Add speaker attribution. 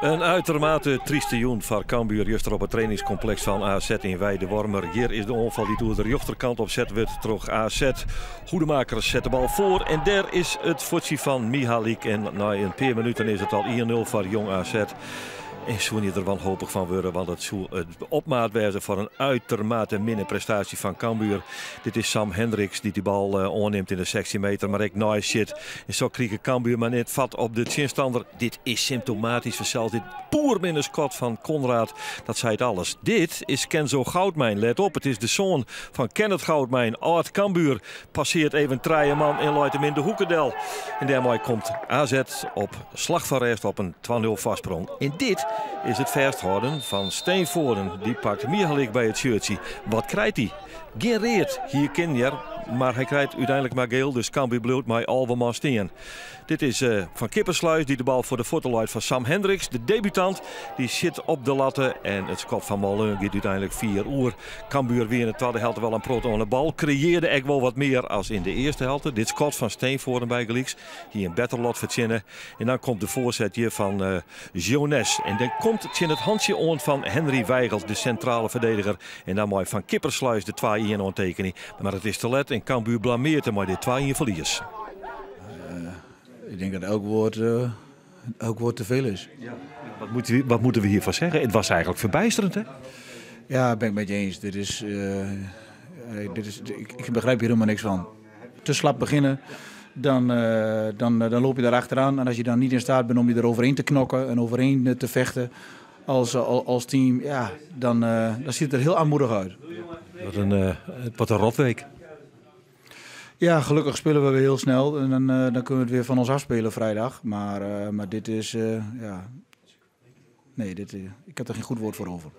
Speaker 1: In uitermate tryste jûn foar Cambuur juster op it trainingskompleks fan AZ yn Wijdewormer. Hjir is de oanfal dy't oer de rjochterkant opset wurdt troch AZ. Hoedemaker set de bal foar en dêr is it fuotsje fan Mihalik. En nei in pear minuten is it al 1-0 foar Jong AZ. En soene je der wanhopich fan wurde, want it soe it opmaat wêze foar in uitermate minne prestaasje fan Cambuur. Dit is Sam Hendriks dy't dy bal oannimt yn de 16 meter, mar ek neist sjit. En sa krige Cambuur mar net fat op de tsjinstanner. Dit is symptomatysk fansels. Dit poerminne skot fan Conrad, dat seit alles. Dit is Kenzo Goudmijn. Let op, it is de soan fan Kenneth Goudmijn, âld Cambuur. Passeart even trije man en leit him yn de hoeke del. En dêrmei komt AZ op slach fan rêst op in 2-0 foarsprong. En dit is it fêsthâlden fan Steenvoorden. Dy pakt Mihalik by it shirtsje. Wat krijt hy? Gjin read hie kinnen hear, mar hy krijt úteinlik mar geel, dus Cambuur bliuwt mei 11 man stean. Dit is Van Kippersluis dy't de bal foar de fuotten leit fan Sam Hendriks, de debutant. Dy sjit op de latte en it skot fan Mollin giet úteinlik fier oer. Cambuur wie yn de twadde helte wol in protte oan de bal, kreëarde ek wol wat mear as yn de earste helte. Dit skot fan Steenvoorden bygelyks hie in better lot fertsjinne. En dan komt de foarset hjir fan Jones. En dan komt tsjin it hantsje oan fan Henry Weigelt, de sintrale ferdediger. En dan mei Van Kippersluis de 2-1 oantekenje. Mar it is te let en Cambuur blameart him mei dit 2-1 ferlies.
Speaker 2: Ik denk dat elk woord te veel is.
Speaker 1: Ja. Wat moeten we hiervan zeggen? Het was eigenlijk verbijsterend, hè?
Speaker 2: Ja, ben ik met je eens. Dit is, ik begrijp hier helemaal niks van. Te slap beginnen, dan loop je daar achteraan. En als je dan niet in staat bent om je eroverheen te knokken en overheen te vechten als team, ja, dan ziet het er heel armoedig uit.
Speaker 1: Wat een rotweek.
Speaker 2: Ja, gelukkig spelen we weer heel snel en dan kunnen we het weer van ons afspelen vrijdag. Maar dit is, ja, nee, ik heb er geen goed woord voor over.